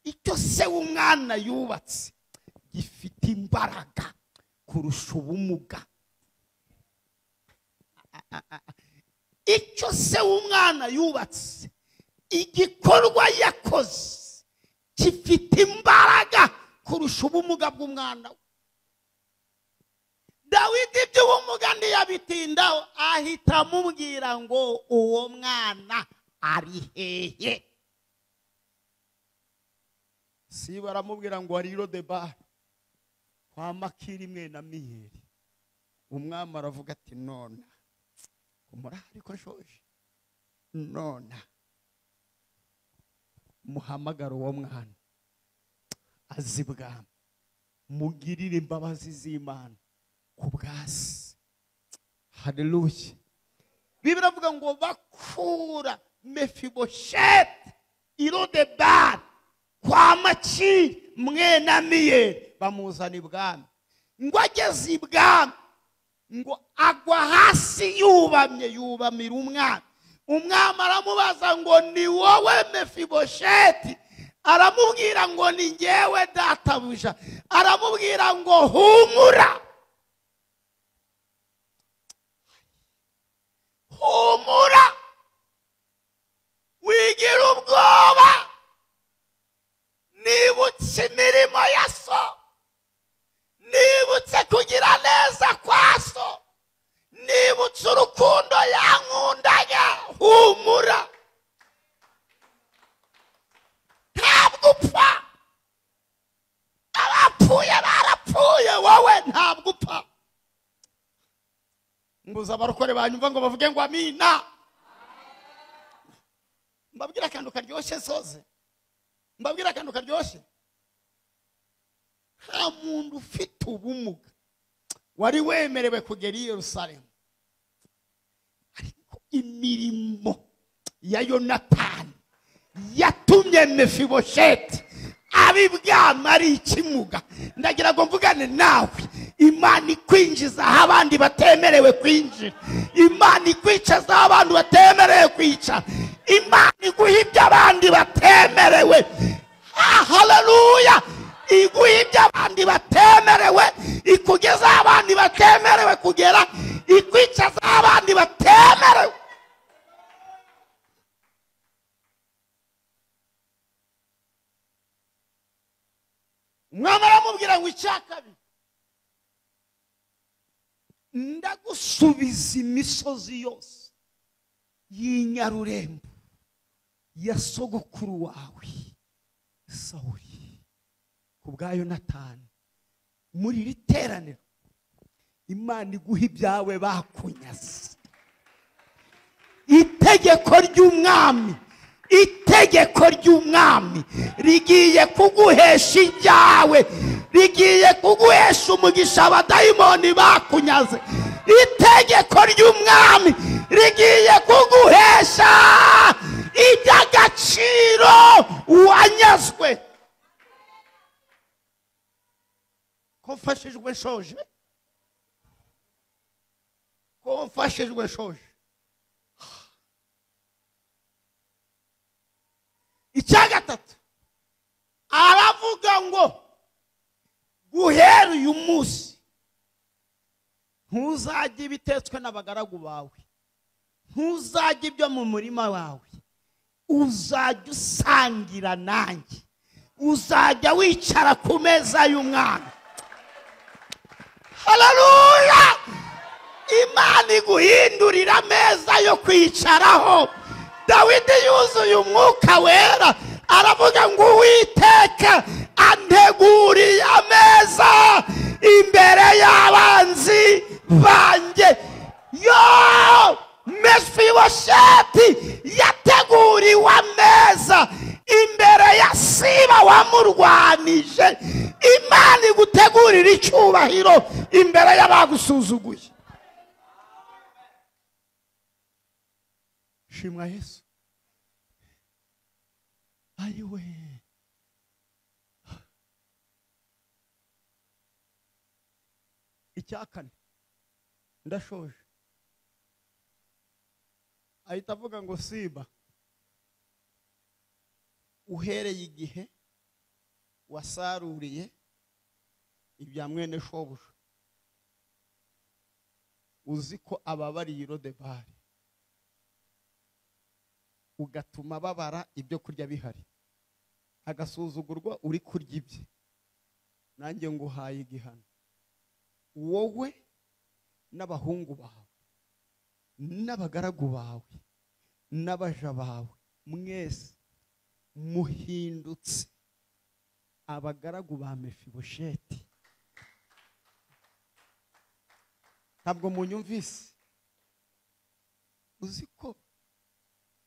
icyo se w'umwana yubatse gifite imbaraga kurusha ubumuga. Icyo se w'umwana yubatse, igikorwa yakoze gifite imbaraga kurusha ubumuga bw'umwana we. Dawidi iby'ubumuga ntiyabitindaho, ahita amubwira ngo uwo mwana ari hehe? Siba aramubwira ngo ari i Lodebari kwa Makiri mwene Amiyeli. Umwami aravuga ati nona umurahari ko nshoje, nona muhamagara uwo mwana azi ibwami, mugirire imbabazi z'Imana ku bwasi. Haleluya. Bibiliya iravuga ngo bakura Mefibosheti i Lodebari kwa Makiri mwene Amiyeli, bamuzana ibwami. Ngo ageze ibwami ngo agwa hasi yubamye, yubamira umwami. Umwami aramubaza ngo ni wowe Mefibosheti? Aramubwira ngo ni njyewe databuja. Aramubwira ngo humura, humura, wigira ubwoba, nibutse imirimo ya so, nibutse kugira neza kwa so, nibutse urukundo yankundaga. Humura, ntabwo upfa. Abapfuye barapfuye, wowe ntabwo upfa. Mbuza abarokore banyumva ngo bavuge ngo amina. Mbabwira akantu karyoshye soze, mbabwira akantu karyoshye. Nta muntu ufite ubumuga wari wemerewe kugera i Yerusalemu, ariko imirimo ya Yonatani yatumye Mefibosheti aba ibwami ari ikimuga. Ndagira ngo mvugane nawe, Imana ikwinjiza aho abandi batemerewe kwinjira, Imana ikwicaza aho abantu batemerewe kwicara, Imana iguha ibyo abandi batemerewe. Haleluya. Iguha ibyo abandi batemerewe, ikugeza aho abandi batemerewe kugera, ikwicaza aho abandi batemerewe. Umwami aramubwira ngo icya kabiri, ndagusubiza imisozi yose y'inyarurembo ya sogokuru wawe Sawuli ku bwa Yonatani. Muri iri teraniro Imana iguha ibyawe bakunyaze. Itegeko ry'umwami, itegeko ry'umwami rigiye kuguhesha ibyawe, rigiye kuguhesha umugisha abadayimoni bakunyaze. Itegeko ry'umwami rigiye kuguhesha iby'agaciro wanyazwe. Ko mfashijwe nshoje, ko mfashijwe nshoje. Icya gatatu aravuga ngo guhera uyu munsi ntuzajya ibitetswe n'abagaragu bawe, ntuzajya ibyo mu murima wawe, Uzajya usangira nanjye, uzajya wicara ku meza y'umwami. Haleluya! Imana iguhindurira ameza yo kwicaraho. Dawidi yuzuye umwuka wera aravuga ngo Uwiteka anteguriye ameza imbere y'abanzi banjye. Yo, Mefibosheti yateguriwe ameza imbere ya Siba wamurwanije. Imana igutegurira icyubahiro imbere y'abagusuzuguye. Shimwa Yesu. Ayiwe, icyakane ndashoje. Ahita avuga ngo Siba, uhereye igihe wasaruriye ibya mwene shobuja, uzi ko ababariye Lodebari, ugatuma babara ibyo kurya bihari, agasuzugurwa uri kurya ibye, nanjye nguhaye igihano, wowe n'abahungu bawe n'abagaragu bawe n'abaja bawe, mwese muhindutse abagaragu ba Mefibosheti. Ntabwo munyumvise? Uzi ko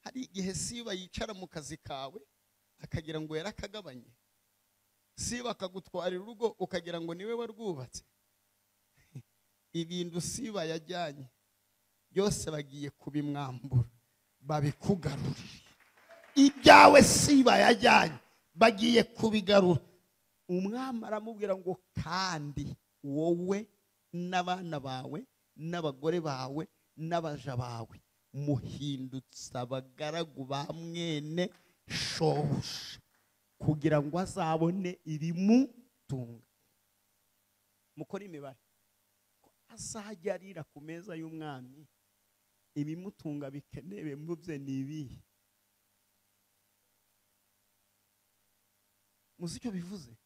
hari igihe Siba yicara mu kazi kawe akagira ngo yarakagabanye, Siba akagutwarira urugo ukagira ngo niwe warwubatse. Ibintu Siba yajyanye byose bagiye kubimwambura babikugarurira. Ibyawe Siba yajyanye bagiye kubigarura. Umwami aramubwira ngo kandi wowe n'abana bawe n'abagore bawe n'abaja bawe muhindutse abagaragu ba mwene shobuja, kugira ngo azabone ibimutunga. Mukore imibare, ko azajya arira ku meza y'umwami, ibimutunga bikenewe mu bye ni ibihe? Muzi icyo bivuze?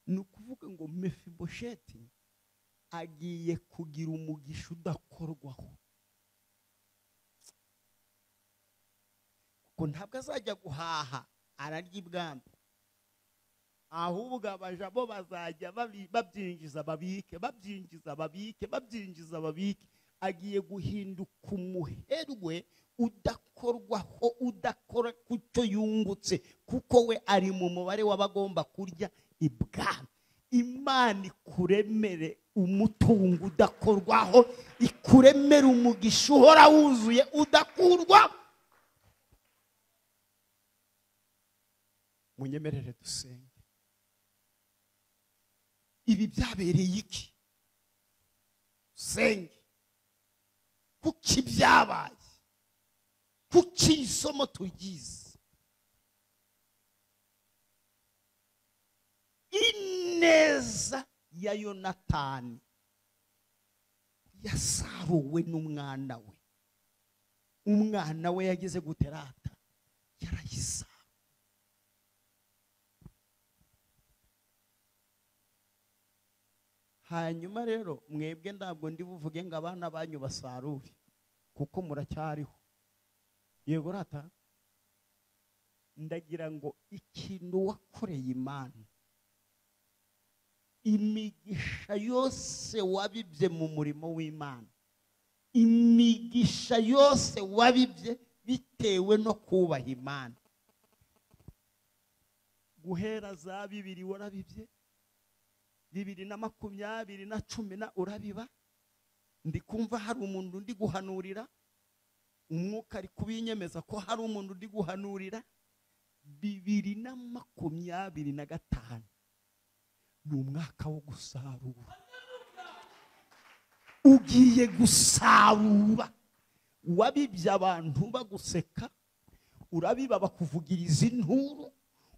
Ni ukuvuga ngo Mefibosheti agiye kugira umugisha udakorwaho, kuko ntabwo azajya guhaha ararya ibwami, ahubwo abaja bo bazajya babyinjiza babike, babyinjiza babike, babyinjiza babike. Agiye guhinduka umuherwe udakorwaho, udakora kucyo yungutse, kuko we ari mu mubare w'abagomba kurya ibwami. Imana ikuremere umutungo udakorwaho, ikuremere umugisha uhora wuzuye udakurwa. Munyemerere dusenge. Ibi byabereye iki? Senge. Kuki byabaye? Kuki isomo tugize? Ineza ya Yonatani yasaruwe n'umwana we. Umwana we yagize guterata, yarayisaba. Hanyuma rero mwebwe ntabwo ndi buvuge ngo abana banyu basarure, kuko muracyariho. Yego rata, ndagira ngo ikintu wakoreye Imana, imigisha yose wabibye mu murimo w'Imana, imigisha yose wabibye bitewe no kubaha Imana, guhera za 2 warabibye, 2020 na 10 urabiba. Ndi kumva hari umuntu ndi guhanurira, umwuka ari kubinyemeza ko hari umuntu ndi guhanurira. 2025 ni umwaka wo gusarura. Ugiye gusarura. Wabibye abantu baguseka, urabiba bakuvugiriza inturu,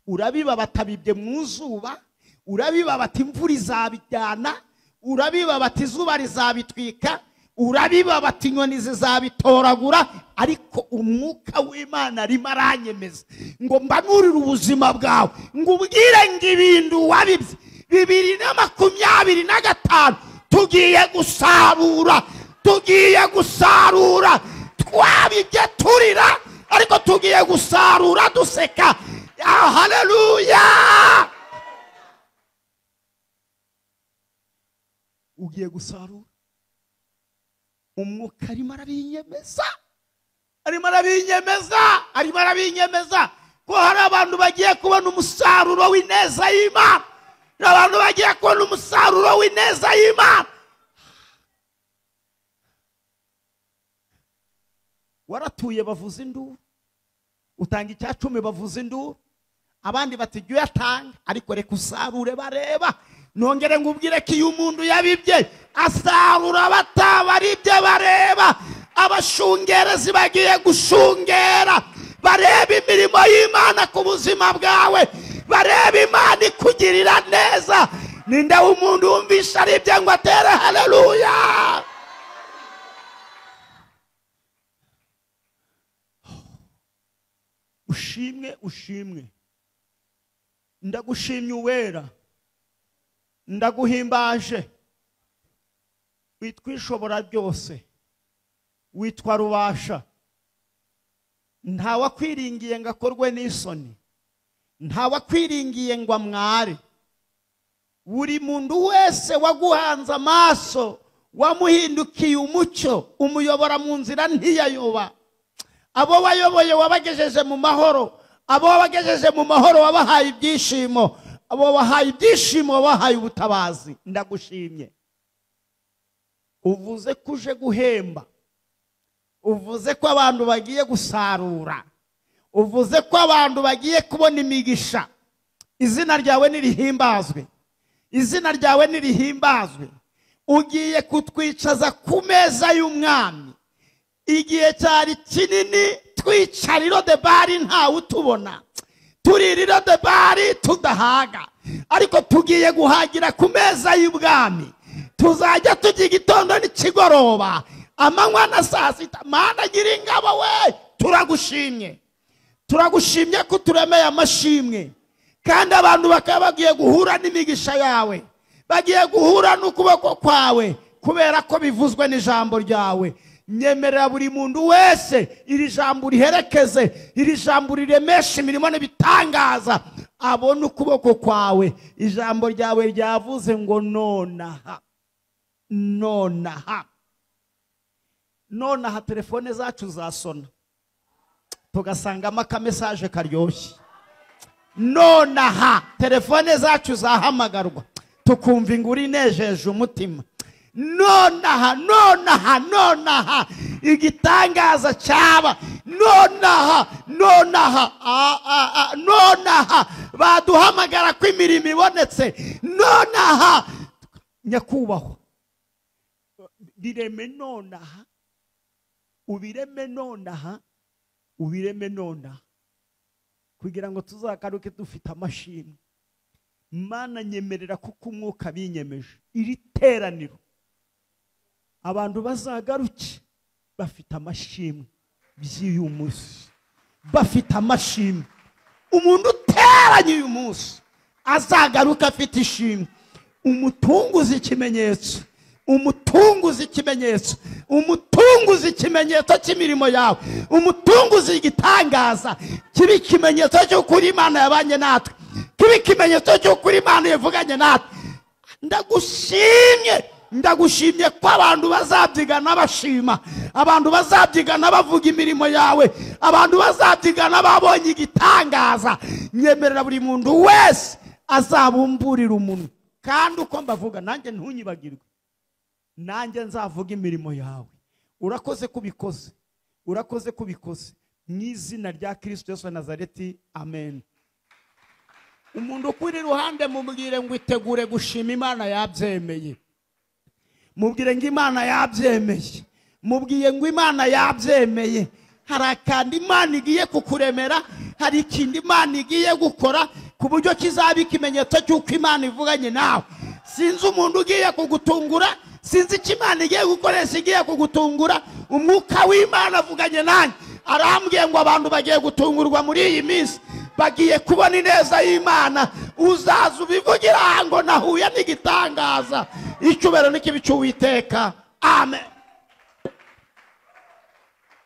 urabiba batabibye mu zuba, urabiba bati imvura izabijyana, urabiba bati izuba rizabitwika, Urabiba bati inyoni zizabitoragura, ariko umwuka w'Imana arimo aranyemeza ngo mbanurire ubuzima bwawe, ngo ubwire ngo ibintu wabibye 2025 tugiye gusarura, tugiye gusarura. Twabibye turira, ariko tugiye gusarura duseka. Haleluya! Ugiye gusarura. Umwuka arimo arabinyemeza, arimo arabinyemeza, arimo arabinyemeza ko hari abantu bagiye kubona umusaruro w'ineza y'Imana. Abantu bagiye kubona umusaruro w'ineza y'Imana. Waratuye bavuza induru, utanga 10 bavuza induru, abandi bati jya uyatanga, ariko reka usarure bareba. Nongere ngubwire ko iyo umuntu yabibye asarura batabaribye bareba. Abashungerezi bagiye gushungera, bareba imirimo y'Imana ku buzima bwawe, bareba Imana ikugirira neza. Ninde umuntu wumvisha aribye ngo atere haleluya? Ushimwe, ushimwe. Ndagushimye uwera, ndaguhimbaje. Witwa ishobora byose, witwa rubasha. Ntawakwiringiye ngo akorwe n'isoni, ntawakwiringiye ngo amware. Buri muntu wese waguhanze amaso, wamuhindukiye umucyo, umuyobora mu nzira ntiyayoba. Abo wayoboye wabagejeje mu mahoro, abo wabagejeje mu mahoro wabahaye ibyishimo, abo wabahaye ibyishimo wabahaye ubutabazi. Ndagushimye. Uvuze ko uje guhemba, uvuze ko abantu bagiye gusarura, uvuze ko abantu bagiye kubona imigisha. Izina ryawe nirihimbazwe, izina ryawe nirihimbazwe. Ugiye kutwicaza ku meza y'umwami. Igihe cyari kinini twicara irodebari ntawe utubona, turira irodebari tudahaga, ariko tugiye guhagira ku meza y'ubwami. Tuzajya tujya igitondo n'ikigoroba, amanywa na saa sita. Mana nyiringabo we, turagushimye, turagushimye ko uturemeye amashimwe, kandi abantu bakaba bagiye guhura n'imigisha yawe, bagiye guhura n'ukuboko kwawe, kubera ko bivuzwe n'ijambo ryawe. Nyemerera buri muntu wese iri jambo riherekeze, iri jambo riremeshe imirimo n'ibitangaza, abone ukuboko kwawe. Ijambo ryawe ryavuze ngo nonaha, nonaha, nonaha telefone zacu zasona tugasangamo akamesaje karyoshye. Nonaha telefone zacu zahamagarwa tukumva inguri inejeje umutima. Nonaha, nonaha, nonaha igitangaza cyaba. Nonaha, nonaha, nonaha baduhamagara ko imirimo ibonetse. Nonaha nyakubahwa, bireme nonaha, ubireme nonaha, ubireme nonaha, kugira ngo tuzakaruke dufite amashimwe. Mana nyemerera kuko umwuka binyemeje iri teraniro abantu bazagaruke bafite amashimwe by'uyu munsi, bafite amashimwe. Umuntu uteranye uyu munsi azagaruka afite ishimwe. Umutunguzi ikimenyetso, umutunguzi ikimenyetso, umutunguzi ikimenyetso cy'imirimo yawe, umutunguzi igitangaza kibe ikimenyetso cy'ukuri Imana yabanye natwe, kibe ikimenyetso cy'ukuri Imana yavuganye natwe. Ndagushimye, ndagushimye ko abantu bazabyigana bashima, abantu bazabyigana bavuga imirimo yawe, abantu bazabyigana babonye igitangaza. Nyemerera buri muntu wese azabumburira umunwa, kandi uko mbavuga nanjye ntunyibagirwe, nanjye nzavuga imirimo yawe. Urakoze kubikoze, urakoze kubikoze, mu izina rya Kristo Yesu wa Nazareti, amen. Umuntu ukuri iruhande mubwire ngo itegure gushima Imana yabyemeye. Mubwire ngo Imana yabyemeye, mubwiye ngo Imana yabyemeye. Hari akandi Imana igiye kukuremera, hari ikindi Imana igiye gukora ku buryo kizaba ikimenyetso cy'uko Imana ivuganye nawe. Sinzi umuntu ugiye kugutungura, Sinzi icyo Imana igiye gukoresha, igiye kugutungura. Umwuka w'Imana avuganye nanjye, arambwiye ngo abantu bagiye gutungurwa muri iyi minsi, bagiye kubona ineza y'Imana. Uzaza ubivugira ngo nahuye n'igitangaza. Icyubahiro n'ikibi cy'Uwiteka. Amen.